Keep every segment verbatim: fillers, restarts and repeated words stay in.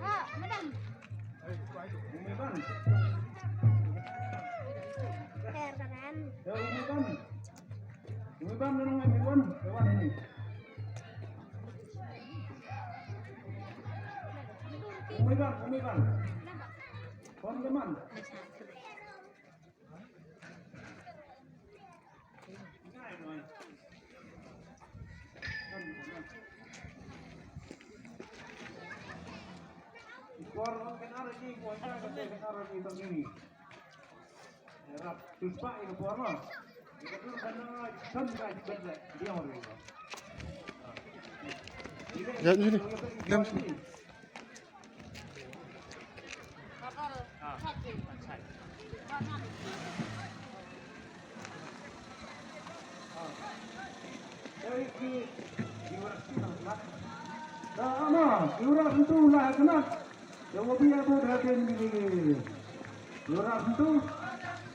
Oh, madam. Umi Ban. Her kanan. Ya, Umi Ban. Umi Ban, nang Umi Ban. Umi Ban, Umi Ban. Kon ke man. Ya, ini. Diam sini. Ama, iwra sentu lah kena. Jawab ia bu hadin bini. Iwra sentu.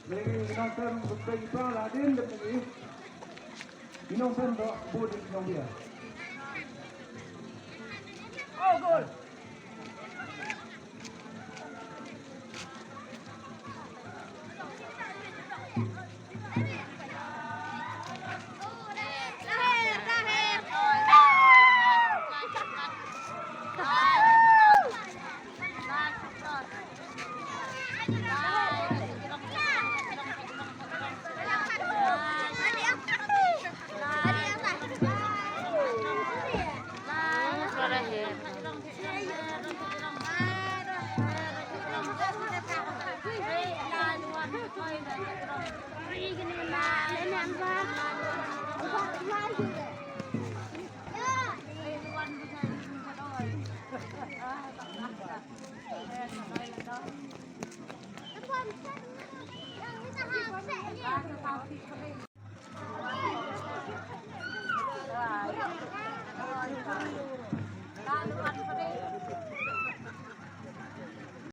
Bini nonton betul itu lah hadin bini. Ino pun dok budi ino dia. Oh, gol.